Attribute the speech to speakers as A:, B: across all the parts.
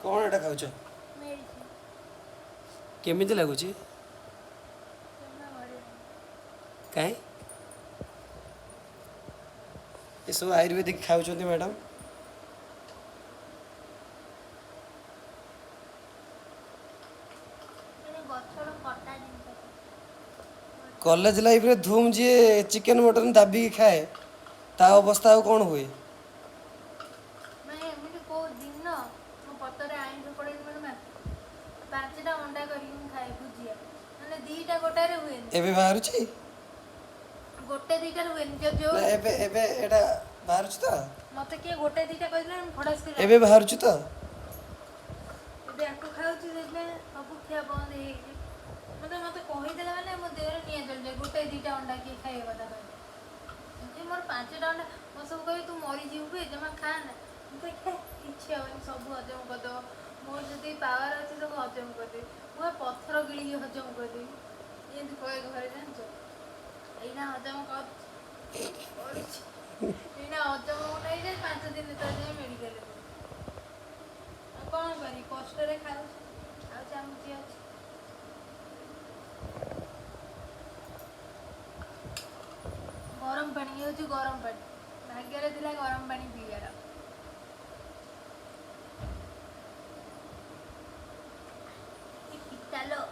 A: କ'ଣ ଏଇଟା ଖାଉଛ?
B: ମେଡ଼ିସିନ।
A: କେମିତି ଲାଗୁଛି?
B: ଜମା ଘରେ।
A: କାହିଁ ଏସବୁ ଆୟୁର୍ବେଦିକ ଖାଉଛନ୍ତି ମ୍ୟାଡ଼ାମ୍?
B: ମାନେ ଗଛର କଟା ଜିନିଷ।
A: କଲେଜ ଲାଇଫରେ ଧୁମ୍ ଯିଏ ଚିକେନ୍ ମଟନ୍ ଦାବିକି ଖାଏ, ତା ଅବସ୍ଥା ଆଉ କ'ଣ ହୁଏ?
B: ମାନେ ଏମିତି କୋଉ ଦିନ ମୋ ପତରେ ଆଇଁଷ ପଡ଼େନି। ମାନେ 5ଟା ଅଣ୍ଡା କରିକି ମୁଁ ଖାଏ ଭୁଜିଆ, ମାନେ 2ଟା ଗୋଟାରେ ହୁଏନି।
A: ଏବେ ବାହାରୁଛି?
B: ଗୋଟେ 2ଟାରେ ହୁଏନି। ଯୋଉ
A: ନା,
B: ଯୋଉ
A: ଏବେ ଏବେ ଏଇଟା ବାହାରୁଛି ତ?
B: ମତେ କିଏ ଗୋଟେ 2ଟା କହିଥିଲା, ମୁଁ ଫଟାସ କରି
A: ଏବେ ବାହାରୁଛି ତ?
B: ଏବେ ଆକୁ ଖାଉଛି, ସେଥିପାଇଁ ସବୁ ଖିଆ ବନ୍ଦ ହେଇଯାଇଛି। ମତେ ମତେ କହିଦେଲା ମାନେ ମୋ ଦେହରେ ନିଆଁ ଜଳିଯାଏ। ଗୋଟେ 2ଟା ଅଣ୍ଡା କିଏ ଖାଇବା କଥା କହିଲେ ଯେ, ମୋର 5ଟା ଅଣ୍ଡା। ମୋ ସବୁ କହିବେ, ତୁ ମରିଯିବୁ ବେ, ଜମା ଖା ନା। ମୁଁ କହିବି, କିଛି ହବନି, ସବୁ ହଜମ କରିଦେବ। ମୋର ଯେତିକି ପାୱାର ଅଛି ସବୁ ହଜମ କରିଦେବି। ମୁଁ ଏ ପଥର ଗିଳିକି ହଜମ କରିଦେବି, ଏମିତି କହେ ଘରେ, ଜାଣିଛ? ଏଇନା ହଜମ କରୁଛି। ଏଇନା ହଜମ ନେଇଯାଏ, 5 ଦିନ ତଳେ ଯାଇ ମେଡ଼ିକାଲରେ। ଆଉ କ'ଣ କରିବି? କଷ୍ଟରେ ଖାଉଛି, ଆଉ ଚାମୁଚି ଅଛି। ଗରମ ପାଣି, ଇଏ ହେଉଛି ଗରମ ପାଣି। ଭାଗ୍ୟରେ ଥିଲା ଗରମ ପାଣି ପିଇବାର। କି ପିତା ଲୋ!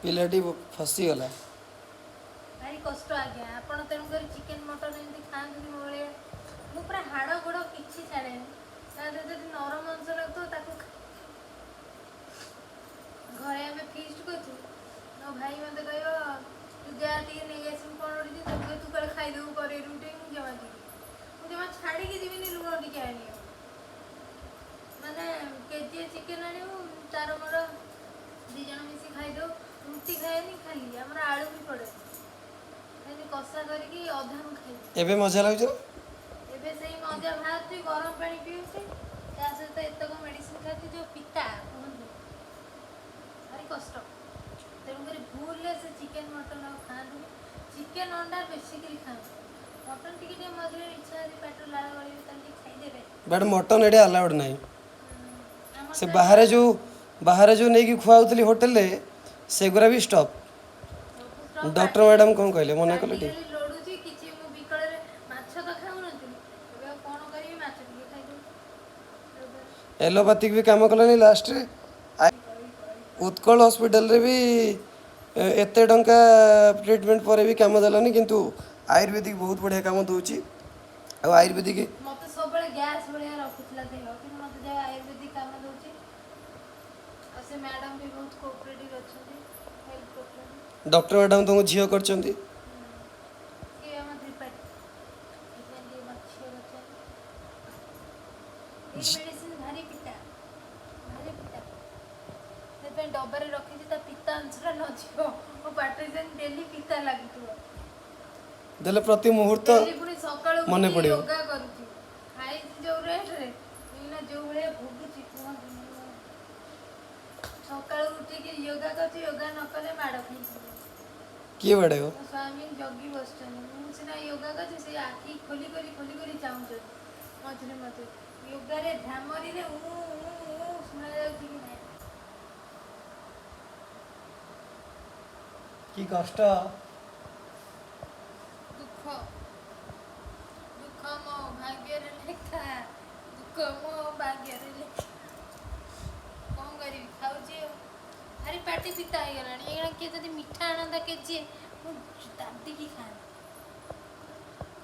A: ପିଲାଟି ଫସିଗଲା।
B: ଭାରି କଷ୍ଟ ଆଜ୍ଞା। ଆପଣ ତେଣୁକରି ଚିକେନ ମଟନ ଏମିତି ଖାଆନ୍ତୁନି ମୋ ଭଳିଆ। ମୁଁ ପୁରା ହାଡ଼ ଗୋଡ଼ କିଛି ଛାଡ଼େନି। ତା ଦେହରେ ଯଦି ନରମ ଅଂଶ ଲାଗୁଥିବ ତାକୁ ଘରେ ଆମେ ଫିଷ୍ଟ କରୁଛୁ, ମୋ ଭାଇ ମୋତେ କହିବ, ତୁ ଯା ଟିକେ ନେଇ ଆସିବୁ କ'ଣ ଗୋଟେ ଜିନିଷ। ମୁଁ କହିବି, ତୁ କାଳେ ଖାଇଦେବୁ କରେଇରୁ ଟିକେ, ମୁଁ ଜମା ଯିବି, ମୁଁ ଜମା ଛାଡ଼ିକି ଯିବିନି ଲୁଣ ଟିକେ ଆଣିବାକୁ। ମାନେ କେଜିଏ ଚିକେନ ଆଣିବୁ, ତାର ମୋର 2 ଜଣ ମିଶି ଖାଇଦେଉ। ରୁଟି ଖାଏନି, ଖାଲି ଆମର ଆଳୁ ବି ପଡ଼େ, ଏମିତି କଷା କରିକି ଅଧା ମୁଁ ଖାଇବି।
A: ଏବେ ମଜା ଲାଗୁଛି ନା?
B: ଏବେ ସେଇ ମଜା ବାହାରୁଛି। ଗରମ ପାଣି ପିଉଛି, ତା ସହିତ ଏତକ ମେଡ଼ିସିନ ଖାଉଛି, ଯୋଉ ପିତା କୁହନ୍ତୁ, ଭାରି କଷ୍ଟ। ତେଣୁକରି ଭୁଲରେ ସେ ଚିକେନ ମଟନ ଆଉ ଖାଆନ୍ତୁନି। ଚିକେନ ଅଣ୍ଡା ବେଶୀ କରି ଖାଆନ୍ତୁ। ମଟନ ଟିକେ ଟିକେ ମଝିରେ ଇଚ୍ଛା ଯଦି ପାଟିରୁ ଲାଳ ଗଳିବେ, ତାହେଲେ ଟିକେ ଖାଇଦେବେ।
A: ବଟ୍ ମଟନ୍ ଏଠି ଆଲାଉଡ଼ ନାହିଁ।
B: ଆମର
A: ସେ
B: ତ
A: ବାହାରେ ଯେଉଁ ନେଇକି ଖୁଆଉଥିଲି ହୋଟେଲରେ, ସେଗୁଡ଼ା ବି ଷ୍ଟପ୍।
B: ସବୁ stop।
A: Doctor madam କ'ଣ କହିଲେ? ମନା କଲେ
B: ପାଟି
A: ଟିକେ?
B: ଖାଲି ଲୋଡୁଛି କିଛି। ମୁଁ ବିକଳରେ ମାଛ ତ ଖାଉନଥିଲି, ଏବେ ଆଉ କ'ଣ କରିବି, ମାଛ ଟିକେ ଖାଇଦେଉଛି।
A: ଏଲୋପାଥିକ୍ ବି କାମ କଲାନି। ଲାଷ୍ଟରେ ଉତ୍କଳ ହସ୍ପିଟାଲରେ ବି ଏତେ ଟଙ୍କା ଟ୍ରିଟମେଣ୍ଟ ପରେ ବି କାମ ଦେଲାନି। କିନ୍ତୁ ଆୟୁର୍ବେଦିକ ବହୁତ ବଢ଼ିଆ କାମ ଦେଉଛି। ଆଉ ଆୟୁର୍ବେଦିକ
B: ମତେ ସବୁବେଳେ ଗ୍ୟାସ୍ ଭଳିଆ ରଖୁଥିଲା ଦେହ, କିନ୍ତୁ ମତେ ଯାହା ଆୟୁର୍ବେଦିକ କାମ ଦଉଛି। ଆଉ ସେ ମ୍ୟାଡ଼ାମ୍ ବି ବହୁତ କୋଅପରେଟିଭ୍ ଅଛନ୍ତି, ହେଲ୍ପ କରୁଛନ୍ତି।
A: ଡକ୍ଟର ମ୍ୟାଡ଼ାମ୍ ତୁମକୁ ଝିଅ କରିଛନ୍ତି।
B: ସିଏ ଆମ ତ୍ରିପାଠୀ, ସେଥିପାଇଁ ଟିକେ ମତେ ଝିଅ କରିଛନ୍ତି। ଏଇ ମେଡ଼ିସିନ ଭାରି ପିତା, ଭାରି ପିତା। ସେଥିପାଇଁ ଡବାରେ ରଖିଛି, ତା ପିତା ଅଂଶଟା ନ ଯିବ ମୋ ପାଟିରେ, ଯେମିତି ଡେଲି ପିତା ଲାଗୁଥିବ।
A: ଦେଲେ ପ୍ରତି ମୁହୂର୍ତ୍ତ
B: ଡେଲି ପୁଣି ସକାଳୁ
A: ମନେ
B: ଉଠିକି
A: ପଡ଼ିବ।
B: ଯୋଗା କରୁଛି। ଖାଇଛି ଯୋଉ ରେଟରେ, ଏଇନା ଯୋଉ ଭଳିଆ ଭୋଗୁଛି, କୁହନ୍ତୁନି। ମୁଁ ସକାଳୁ ଉଠିକି ଯୋଗା କରୁଛି। ଯୋଗା ନ କଲେ ମାଡ଼ ଖାଇଯିବ।
A: କିଏ ବାଡ଼େଇବ?
B: ମୋ ସ୍ୱାମୀ ଜଗି ବସିଛନ୍ତି। ମୁଁ ସିନା ଯୋଗା କରୁଛି, ସେ ଆଖି ଖୋଲି କରି ଖୋଲି କରି ଚାହୁଁଛନ୍ତି ମଝିରେ ମଝିରେ। ଯୋଗାରେ ଭ୍ରାମରିରେ ଉ ଉ ଉ ଶୁଣା ଯାଉଛି କି ନାହିଁ।
A: କି କଷ୍ଟ!
B: ଦୁଃଖ, ଦୁଃଖ ମୋ ଭାଗ୍ୟରେ ଲେଖା, ଦୁଃଖ ମୋ ଭାଗ୍ୟରେ ଲେଖା। କ'ଣ କରିବି, ଖାଉଛି ଆଉ। ଭାରି ପାଟି ପିତା ହେଇଗଲାଣି। ଏଇନା କିଏ ଯଦି ମିଠା ଆଣନ୍ତା କେଜିଏ, ମୁଁ ଦାବିକି ଖାଆନ୍ତି।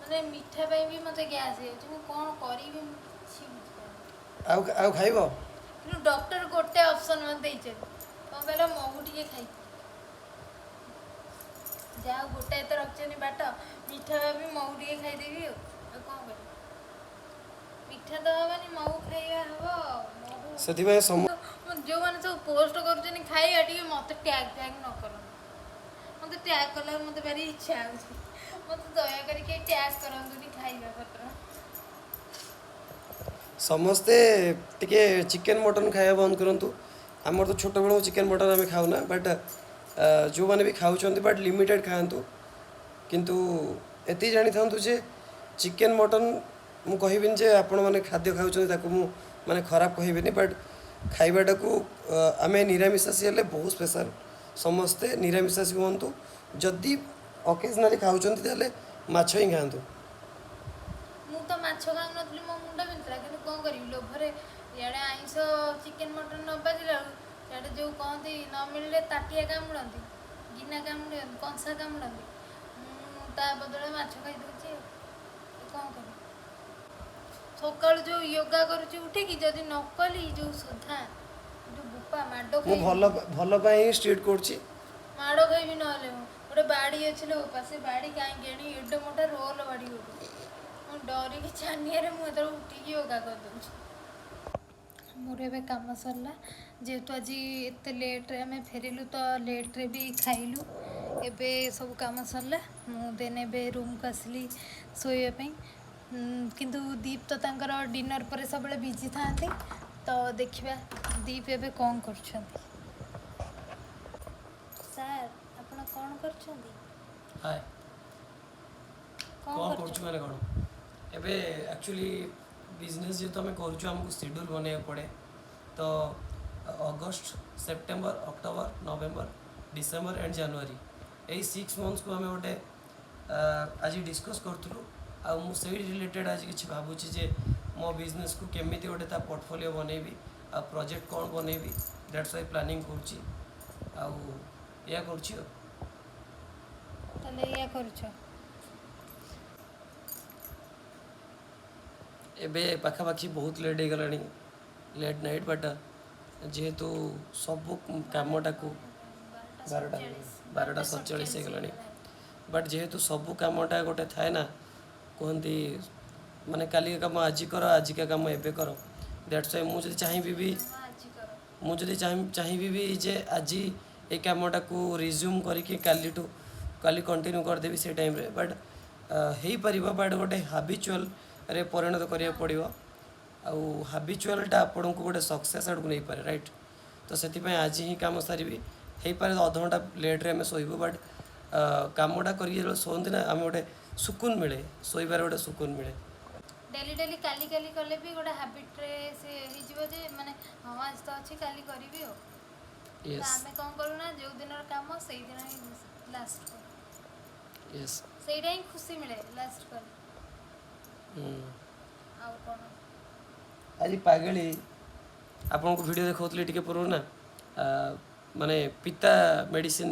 B: ମାନେ ମିଠା ପାଇଁ ବି ମୋତେ ଗ୍ୟାସ୍ ହେଇଯାଉଛି। ମୁଁ କ'ଣ କରିବି, ମୁଁ କିଛି ବୁଝିପାରୁନି।
A: ଆଉ ଆଉ ଖାଇବ?
B: କିନ୍ତୁ ଡକ୍ଟର ଗୋଟେ ଅପସନ୍ ମୋତେ ଦେଇଛନ୍ତି। କ'ଣ କହିଲ? ମହୁ ଟିକେ ଖାଇବି। ଯାହା ହଉ, ଗୋଟେ ଏତେ ରଖିଛନ୍ତି ବାଟ, ମିଠା ଭାବି ମହୁ ଟିକେ ଖାଇଦେବି। ଆଉ ଆଉ କ'ଣ କରିବି? ମିଠା ତ ହବନି, ମହୁ ଖାଇବା ହବ ଆଉ ମହୁ।
A: ସେଥିପାଇଁ
B: ଯୋଉମାନେ ସବୁ ପୋଷ୍ଟ କରୁଛନ୍ତି ଖାଇବା, ଟିକେ ମୋତେ ଟ୍ୟାଗ୍ ଫ୍ୟାଗ୍ ନ କରନ୍ତୁ। ମୋତେ ଟ୍ୟାଗ୍ କଲାକୁ ମୋତେ ଭାରି ଇଚ୍ଛା ହେଉଛି। ମୋତେ ଦୟାକରି କେହି ଟ୍ୟାଗ୍ କରନ୍ତୁନି ଖାଇବା ପତ୍ର।
A: ସମସ୍ତେ ଟିକେ ଚିକେନ୍ ମଟନ୍ ଖାଇବା ବନ୍ଦ କରନ୍ତୁ। ଆମର ତ ଛୋଟବେଳୁ ଚିକେନ୍ ମଟନ୍ ଆମେ ଖାଉନା। ବଟ୍ ଯେଉଁମାନେ ବି ଖାଉଛନ୍ତି, ବଟ୍ ଲିମିଟେଡ଼୍ ଖାଆନ୍ତୁ। କିନ୍ତୁ ଏତିକି ଜାଣିଥାନ୍ତୁ ଯେ ଚିକେନ୍ ମଟନ୍ ମୁଁ କହିବିନି ଯେ ଆପଣମାନେ ଖାଦ୍ୟ ଖାଉଛନ୍ତି ତାକୁ ମୁଁ ମାନେ ଖରାପ କହିବିନି, ବଟ୍ ଖାଇବାଟାକୁ ଆମେ ନିରାମିଷାଶୀ ହେଲେ ବହୁତ ସ୍ପେଶାଲ୍। ସମସ୍ତେ ନିରାମିଷାଶୀ ହୁଅନ୍ତୁ, ଯଦି ଅକେଜନାଲି ଖାଉଛନ୍ତି ତାହେଲେ ମାଛ ହିଁ ଖାଆନ୍ତୁ।
B: ମୁଁ ତ ମାଛ ଖାଉନଥିଲି, ମୋ ମୁଣ୍ଡ ବିନ୍ଧୁଥିଲା, କିନ୍ତୁ କ'ଣ କରିବି, ଲୋଭରେ ଇଆଡ଼େ ଆଇଁଷ ଚିକେନ୍ ମଟନ୍ ନ ବାଜିଲା ବେଳକୁ ସିଆଡ଼େ ଯେଉଁ କହନ୍ତି ନ ମିଳିଲେ ତାଟିଆ କାମୁଡ଼ନ୍ତି, ଗିନା କାମୁଡ଼ନ୍ତି, କଂସା କାମୁଡ଼ନ୍ତି, ମୁଁ ତା ବଦଳରେ ମାଛ ଖାଇଦେଉଛି। ଆଉ କ'ଣ କରିବି? ସକାଳୁ ଯେଉଁ ୟୋଗା କରୁଛି ଉଠିକି, ଯଦି ନ କଲି ଯେଉଁ ସୁଧା ଯେଉଁ ବୋପା ମାଡ଼
A: ମୁଁ
B: ଖାଇବି।
A: ଭଲ ଭଲ ପାଇଁ ହିଁ ଷ୍ଟ୍ରିଟ୍ କରୁଛି।
B: ମାଡ଼ ଖାଇବି ନହେଲେ। ମୁଁ ଗୋଟେ ବାଡ଼ି ଅଛି ଲୋ ବୋପା, ସେ ବାଡ଼ି କାହିଁକି ଆଣି, ଏଡ଼େ ମୋଟା ରୋଲ ବାଡ଼ି ଗୋଟେ, ମୁଁ ଡରିକି ଛାନିଆରେ ମୁଁ ଯେତେବେଳେ ଉଠିକି ୟୋଗା କରିଦେଉଛି। ମୋର ଏବେ କାମ ସରିଲା। ଯେହେତୁ ଆଜି ଏତେ ଲେଟ୍ରେ ଆମେ ଫେରିଲୁ, ତ ଲେଟ୍ରେ ବି ଖାଇଲୁ। ଏବେ ସବୁ କାମ ସରିଲା, ମୁଁ ଦେନ୍ ଏବେ ରୁମ୍କୁ ଆସିଲି ଶୋଇବା ପାଇଁ। କିନ୍ତୁ ଦୀପ ତ ତାଙ୍କର ଡିନର୍ ପରେ ସବୁବେଳେ ବିଜି ଥାଆନ୍ତି, ତ ଦେଖିବା ଦୀପ ଏବେ କ'ଣ କରୁଛନ୍ତି। ସାର୍, ଆପଣ କ'ଣ କରୁଛନ୍ତି?
A: ହାଏ।
B: କ'ଣ
A: କ'ଣ
B: କରୁଛ?
A: କରୁଛୁ ମାନେ କ'ଣ, ଏବେ ଆକ୍ଚୁଆଲି ବିଜନେସ୍ ଯେହେତୁ ଆମେ କରୁଛୁ, ଆମକୁ ସିଡ୍ୟୁଲ୍ ବନେଇବାକୁ ପଡ଼େ। ତ August, September, October, November, December and ଜାନୁଆରୀ, ଏଇ 6 ମନ୍ଥସକୁ ଆମେ ଗୋଟେ ଆଜି ଡିସ୍କସ୍ କରୁଥିଲୁ। ଆଉ ମୁଁ ସେଇ ରିଲେଟେଡ଼୍ ଆଜି କିଛି ଭାବୁଛି ଯେ ମୋ ବିଜନେସ୍କୁ କେମିତି ଗୋଟେ ତା ପୋର୍ଟଫୋଲିଓ ବନେଇବି ଆଉ ପ୍ରୋଜେକ୍ଟ କ'ଣ ବନେଇବି। That's Y planning କରୁଛି ଆଉ ଏଇଆ କରୁଛି ଆଉ।
B: ତାହେଲେ ଏଇଆ କରୁଛ?
A: ଏବେ ପାଖାପାଖି ବହୁତ ଲେଟ୍ ହେଇଗଲାଣି, ଲେଟ୍ ନାଇଟ୍, ବଟ୍ ଯେହେତୁ ସବୁ କାମଟାକୁ 12ଟା 12:47 ହେଇଗଲାଣି, ବଟ୍ ଯେହେତୁ ସବୁ କାମଟା ଗୋଟେ ଥାଏ ନା, କୁହନ୍ତି ମାନେ କାଲିକା କାମ ଆଜି କର, ଆଜିକା କାମ ଏବେ କର। That's Y ମୁଁ ଯଦି ଚାହିଁବି ବି
B: ଆଜି କର।
A: ମୁଁ ଯଦି ଚାହିଁବି ବି ଯେ ଆଜି ଏଇ କାମଟାକୁ ରିଜ୍ୟୁମ୍ କରିକି କାଲିଠୁ କାଲି କଣ୍ଟିନ୍ୟୁ କରିଦେବି ସେଇ ଟାଇମ୍ରେ, ବଟ୍ ହେଇପାରିବ, ବଟ୍ ଗୋଟେ ହାବିଚୁଆଲରେ ପରିଣତ କରିବାକୁ ପଡ଼ିବ। ଆଉ ହାବିଚୁଆଲଟା ଆପଣଙ୍କୁ ଗୋଟେ ସକ୍ସେସ୍ ଆଡ଼କୁ ନେଇପାରେ, ରାଇଟ୍? ତ ସେଥିପାଇଁ ଆଜି ହିଁ କାମ ସାରିବି। ହେଇପାରେ ଅଧଘଣ୍ଟା ଲେଟ୍ରେ ଆମେ ଶୋଇବୁ, ବଟ୍ କାମଟା କରିକି ଯେତେବେଳେ ଶୁଅନ୍ତି ନା, ଆମେ ଗୋଟେ ସୁକୁନ ମିଳେ, ଶୋଇବାରେ ଗୋଟେ ସୁକୁନ ମିଳେ।
B: ଡେଲି ଡେଲି କାଲି କାଲି କଲେ ବି ଗୋଟେ ହାବିଟ୍ରେ ସେ ହେଇଯିବ ଯେ ମାନେ ହଁ, ଆଜି ତ ଅଛି, କାଲି କରିବି। ଆଉ ତ ଆମେ କ'ଣ କରୁନା, ଯେଉଁ ଦିନର କାମ ସେଇଦିନ ହିଁ ଲାଷ୍ଟ କରୁ। ସେଇଟା ହିଁ ଖୁସି ମିଳେ ଲାଷ୍ଟ କଲେ। ଆଉ କ'ଣ?
A: ଆଜି ପାଗେଳି ଆପଣଙ୍କୁ ଭିଡ଼ିଓ ଦେଖାଉଥିଲି ଟିକେ ପୂର୍ବରୁ ନା, ମାନେ ପିତା ମେଡ଼ିସିନ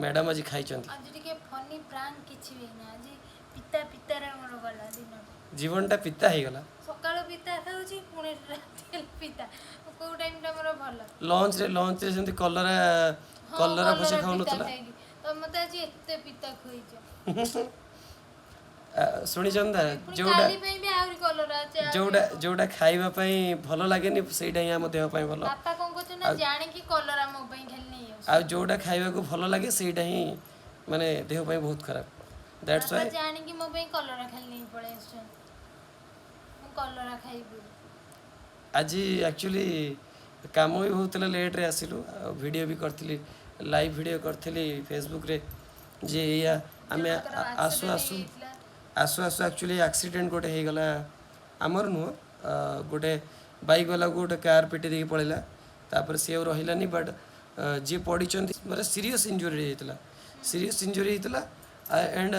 A: ମ୍ୟାଡ଼ାମ୍ ଆଜି ଖାଇଛନ୍ତି।
B: ଆଜି ଟିକେ ଫନି ପ୍ରାଙ୍କ କିଛି ବି ହେଇନି, ଆଜି ପିତା ପିତାରେ ମୋର ଗଲା ଦିନଟା।
A: ଜୀବନଟା ପିତା ହେଇଗଲା।
B: ସକାଳୁ ପିତା ଖାଉଛି, ପୁଣି ରାତି ହେଲେ ପିତା। କୋଉ ଟାଇମ୍ଟା ମୋର ଭଲ?
A: ଲଞ୍ଚରେ ସେମିତି କଲରା କଲରା ଭଜା
B: କଲରା ପିତା
A: ଖାଉନଥିଲା।
B: ଖାଇଲି ତ, ମତେ ଆଜି ଏତେ ପିତା ଖୁଇଛ।
A: ଶୁଣିଛନ୍ତି ନା?
B: ପୁଣି
A: ଯୋଉଟା
B: କାଲି ପାଇଁ ବି ଆହୁରି କଲରା ଅଛି, ଆହୁରି
A: ଯୋଉଟା
B: ହବ।
A: ଯୋଉଟା ଖାଇବା ପାଇଁ ଭଲ ଲାଗେନି, ସେଇଟା ହିଁ ଆମ ଦେହ ପାଇଁ ଭଲ।
B: ବାପା କଣ କରୁଛନ୍ତି ନା, ଜାଣିକି କଲରା ମୋ ପାଇଁ ଖାଲି ନେଇ ଆସୁଛନ୍ତି।
A: ଆଉ ଯୋଉଟା ଖାଇବାକୁ ଭଲ ଲାଗେ, ସେଇଟା ହିଁ ମାନେ ଦେହ ପାଇଁ ବହୁତ ଖରାପ। That's
B: ବାପା
A: ୱାଇ
B: ଜାଣିକି ମୋ ପାଇଁ କଲରା ଖାଲି ନେଇ ପଳେଇ ଆସୁଛନ୍ତି, ମୁଁ କଲରା ଖାଇବି ବୋଲି।
A: ଆଜି ଆକ୍ଚୁଆଲି କାମ ବି ବହୁତ ଥିଲା, ଲେଟ୍ରେ ଆସିଲୁ। ଆଉ ଭିଡ଼ିଓ ବି କରିଥିଲି, ଲାଇଭ୍ ଭିଡ଼ିଓ କରିଥିଲି ଫେସବୁକ୍ରେ ଯେ ଏଇଆ ଆମେ
B: ଜଣଙ୍କର
A: ଆସୁ
B: ଆକ୍ସିଡେଣ୍ଟ
A: ଆସୁ
B: ହେଇଯାଇଥିଲା।
A: ଆସୁ ଆସୁ ଆକ୍ଚୁଆଲି ଆକ୍ସିଡେଣ୍ଟ ଗୋଟେ ହେଇଗଲା। ଆମର ନୁହଁ, ଗୋଟେ ବାଇକ୍ ବାଲାକୁ ଗୋଟେ କାର୍ ପିଟି ଦେଇକି ପଳେଇଲା। ତାପରେ ସିଏ ଆଉ ରହିଲାନି, ବଟ୍ ଯିଏ ପଡ଼ିଛନ୍ତି ମାନେ ସିରିୟସ୍ ଇଞ୍ଜୁରି ହେଇଯାଇଥିଲା, ସିରିୟସ୍ ଇଞ୍ଜୁରି ହେଇଥିଲା। ଆଣ୍ଡ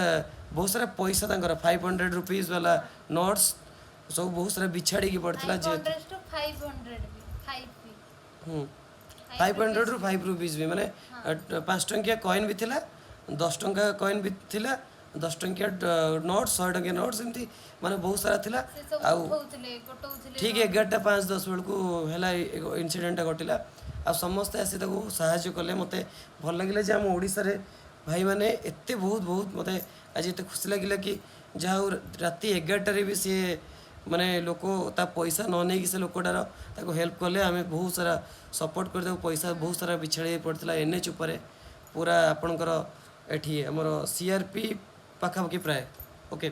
A: ବହୁତ ସାରା ପଇସା ତାଙ୍କର 500 ରୁପିଜ୍ ବାଲା ନୋଟ୍ସ ସବୁ ବହୁତ ସାରା ବିଛାଡ଼ିକି ପଡ଼ିଥିଲା।
B: ଫାଇଭ୍
A: ଯେହେତୁ
B: ହଣ୍ଡ୍ରେଡ ଟୁ 500 ବି ଫାଇଭ୍ ବି
A: 500ରୁ 5 ରୁପିଜ୍ ବି, ମାନେ 5 ଟଙ୍କିଆ କଏନ୍ ବି ଥିଲା, 10 ଟଙ୍କା କଏନ୍ ବି ଥିଲା, 10 ଟଙ୍କିଆ ନୋଟ୍, 100 ଟଙ୍କିଆ ନୋଟ୍ସ, ଏମିତି ମାନେ ବହୁତ ସାରା ଥିଲା।
B: ସେ ସବୁ
A: ଆଉ
B: ଉଠଉଥିଲେ, ଗୋଟଉଥିଲେ।
A: ଠିକ୍ 11ଟା 5-10 ବେଳକୁ ହେଲା, ଇନସିଡେଣ୍ଟଟା ଘଟିଲା। ଆଉ ସମସ୍ତେ ଆସି ତାକୁ ସାହାଯ୍ୟ କଲେ। ମୋତେ ଭଲ ଲାଗିଲା ଯେ ଆମ ଓଡ଼ିଶାରେ ଭାଇମାନେ ଏତେ ବହୁତ ବହୁତ, ମୋତେ ଆଜି ଏତେ ଖୁସି ଲାଗିଲା କି ଯାହା ହଉ, ରାତି 11ଟାରେ ବି ସିଏ ମାନେ ଲୋକ ତା ପଇସା ନ ନେଇକି ସେ ଲୋକଟାର ତାକୁ ହେଲ୍ପ କଲେ। ଆମେ ବହୁତ ସାରା ସପୋର୍ଟ କରି ତାକୁ ପଇସା ବହୁତ ସାରା ବିଛାଡ଼ି ପଡ଼ିଥିଲା ଏନ୍ଏଚ୍ ଉପରେ ପୁରା, ଆପଣଙ୍କର ଏଠି ଆମର ସିଆର୍ପି ପାଖାପାଖି ପ୍ରାୟ। ଓକେ,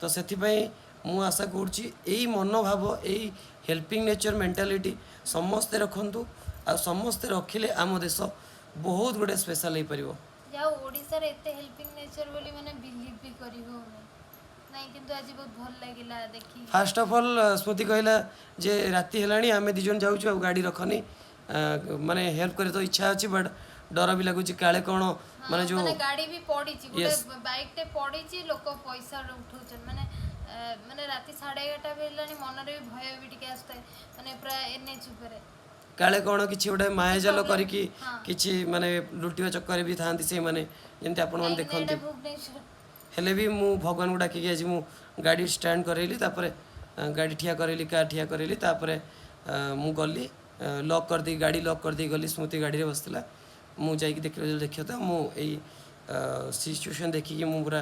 A: ତ ସେଥିପାଇଁ ମୁଁ ଆଶା କରୁଛି ଏଇ ମନୋଭାବ, ଏଇ ହେଲ୍ପିଂ ନେଚର୍ ମେଣ୍ଟାଲିଟି ସମସ୍ତେ ରଖନ୍ତୁ। ଆଉ ସମସ୍ତେ ରଖିଲେ ଆମ ଦେଶ ବହୁତ ଗୋଟେ ସ୍ପେଶାଲ୍ ହେଇପାରିବ।
B: ଯାଉ, ଓଡ଼ିଶାରେ ଏତେ ହେଲ୍ପିଂ ନେଚର ବୋଲି ମାନେ ବିଲିଭ୍ ବି କରି ହେଉନି। ନାଇଁ, କିନ୍ତୁ ଆଜି ବହୁତ ଭଲ ଲାଗିଲା ଦେଖି।
A: ଫାଷ୍ଟ ଅଫ୍ ଅଲ୍ ସ୍ମୃତି କହିଲା ଯେ ରାତି ହେଲାଣି, ଆମେ ଦୁଇ ଜଣ ଯାଉଛୁ ଆଉ ଗାଡ଼ି ରଖନି। ମାନେ ହେଲ୍ପ କରିବା ତ ଇଚ୍ଛା ଅଛି, ବଟ୍ ଡର ବି ଲାଗୁଛି, କାଳେ କ'ଣ ମାନେ ଯେଉଁ
B: ମାନେ ଗାଡ଼ି ବି ପଡ଼ିଛି, ଗୋଟେ ବାଇକ୍ ଟେ ପଡ଼ିଛି, ଲୋକ ପଇସା ଉଠଉଛନ୍ତି। ମାନେ ରାତି 11:30 ବି ହେଲାଣି, ମନରେ ବି ଭୟ ବି ଟିକେ ଆସୁଥାଏ, ମାନେ ପୁରା ଏନ୍ଏଚ୍ ଉପରେ।
A: କାଳେ କ'ଣ କିଛି ଗୋଟେ ମାୟାଜାଲ କରିକି କିଛି ମାନେ ଲୁଟିବା ଚକ୍କରରେ ବି ଥାଆନ୍ତି ସେଇମାନେ, ଯେମିତି ଆପଣମାନେ
B: କାହିଁକି ନା
A: ଦେଖନ୍ତି।
B: ଏଇଟା ଭୁବନେଶ୍ୱର।
A: ହେଲେ ବି ମୁଁ ଭଗବାନଙ୍କୁ ଡାକିକି ଆଜି ମୁଁ ଗାଡ଼ି ଷ୍ଟାଣ୍ଡ କରେଇଲି, ତାପରେ ଗାଡ଼ି ଠିଆ କରେଇଲି, କାର୍ ଠିଆ କରେଇଲି। ତାପରେ ମୁଁ ଗଲି, ଲକ୍ କରିଦେଇ, ଗାଡ଼ି ଲକ୍ କରିଦେଇ ଗଲି। ସ୍ମୃତି ଗାଡ଼ିରେ ବସିଥିଲା। ମୁଁ ଯାଇକି ଦେଖିଲି, ଦେଖିବ ତ ମୁଁ ଏଇ ସିଚୁଏସନ୍ ଦେଖିକି ମୁଁ ପୁରା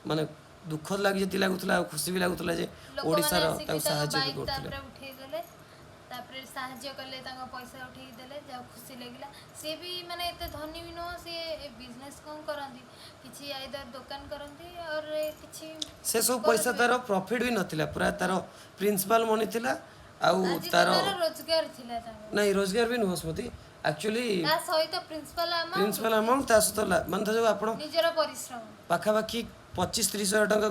A: ମାନେ ଦୁଃଖ ଲାଗି ଯେତିକି ଲାଗୁଥିଲା ଆଉ ଖୁସି ବି ଲାଗୁଥିଲା ଯେ
B: ଲୋକମାନେ
A: ଓଡ଼ିଶାର
B: ଆସିକି
A: ତାକୁ
B: ତାଙ୍କ
A: ସାହାଯ୍ୟ ବି
B: ବାଇକ୍
A: କରୁଥିଲେ।
B: ତାପରେ ଉଠେଇ ଦେଲେ, ତାପରେ ସାହାଯ୍ୟ କଲେ, ତାଙ୍କ ପଇସା ଉଠେଇକି ଦେଲେ। ଯାହା ଖୁସି ଲାଗିଲା। ସିଏ ବି ମାନେ ଏତେ ଧନୀ ବି ନୁହଁ। ସିଏ ବିଜନେସ୍ କ'ଣ କରନ୍ତି କିଛି, ଆଇଦର ଦୋକାନ କରନ୍ତି ଅର୍ କିଛି
A: ସେ ସବୁ ପଇସା
B: କରୁଥିବେ।
A: ତାର ପ୍ରଫିଟ୍ ବି ନଥିଲା, ପୁରା ତାର ପ୍ରିନ୍ସିପାଲ ମନି ଥିଲା ଆଉ
B: ଆଜି
A: ତାର
B: ତାର ରୋଜଗାର ଥିଲା ତାଙ୍କର।
A: ନାଇଁ, ରୋଜଗାର ବି ନୁହଁ ସ୍ମୃତି, ଆକ୍ଚୁଆଲି
B: ତା ସହିତ ପ୍ରିନ୍ସିପାଲ ଆମାଉଣ୍ଟ।
A: ପ୍ରିନ୍ସିପାଲ ଆମାଉଣ୍ଟ ତା ସହିତ ମାନେ ଧର ଯୋଉ ଆପଣ
B: ନିଜର ପରିଶ୍ରମ।
A: ପାଖାପାଖି 25-30 ହଜାର ଟଙ୍କା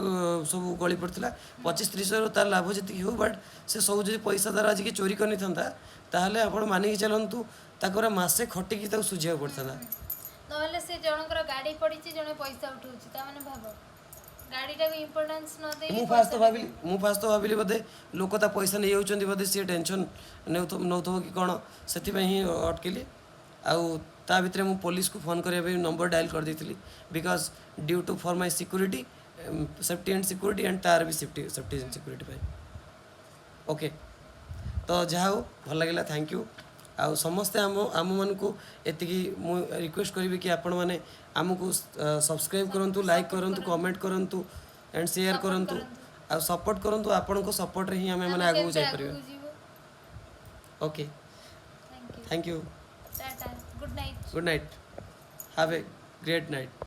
A: ସବୁ ଗଳି ପଡ଼ିଥିଲା। 25-30 ହଜାର ତାର ଲାଭ ଯେତିକି ହଉ, ବଟ୍ ସେ ସବୁ ଯଦି ପଇସା ତାର ଆଜିକି ଚୋରି କରିନେଇଥାନ୍ତା, ତାହେଲେ ଆପଣ ମାନିକି ଚାଲନ୍ତୁ, ତାକୁ ପୁରା ମାସେ ଖଟିକି ତାକୁ ସୁଝିବାକୁ ପଡ଼ିଥାନ୍ତା।
B: ନହେଲେ ସେ ଜଣଙ୍କର ଗାଡ଼ି ପଡ଼ିଛି, ଜଣେ ପଇସା ଉଠଉଛି, ତା ମାନେ ଭାବ ଗାଡ଼ିଟାକୁ ଇମ୍ପୋର୍ଟାନ୍ସ ନ ଦେଇକି
A: ମୁଁ ଫାଷ୍ଟ ତ ଭାବିଲି ବୋଧେ ଲୋକ ତା ପଇସା ନେଇଯାଉଛନ୍ତି, ବୋଧେ ସିଏ ଟେନସନ୍ ନେଉଥିବ କି କ'ଣ, ସେଥିପାଇଁ ହିଁ ଅଟକିଲି। ଆଉ ତା ଭିତରେ ମୁଁ ପୋଲିସକୁ ଫୋନ୍ କରିବା ପାଇଁ ନମ୍ବର ଡାଏଲ୍ କରିଦେଇଥିଲି, because due to for my security, safety and security and ତାର ବି ସେଫ୍ଟି ଆଣ୍ଡ ସିକ୍ୟୁରିଟି ପାଇଁ। ଓକେ, ତ ଯାହା ହଉ, ଭଲ ଲାଗିଲା, thank you. ଆଉ ସମସ୍ତେ ଆମମାନଙ୍କୁ ଏତିକି ମୁଁ ରିକ୍ୱେଷ୍ଟ କରିବି କି ଆପଣମାନେ ଆମକୁ ସବସ୍କ୍ରାଇବ୍ କରନ୍ତୁ, ଲାଇକ୍ କରନ୍ତୁ, କମେଣ୍ଟ କରନ୍ତୁ ଆଣ୍ଡ ସେୟାର
B: Support
A: କରନ୍ତୁ।
B: କରନ୍ତୁ।
A: ଆଉ ସପୋର୍ଟ କରନ୍ତୁ। ଆପଣଙ୍କ ସପୋର୍ଟରେ ହିଁ ଆମେ ମାନେ
B: ଆମେ
A: ଆଗକୁ
B: କେମିତି
A: ଯାଇପାରିବା।
B: ଆଗକୁ ଯିବୁ।
A: Okay.
B: Thank you.
A: Thank you.
B: Tata, good night.
A: Good night, have a great night.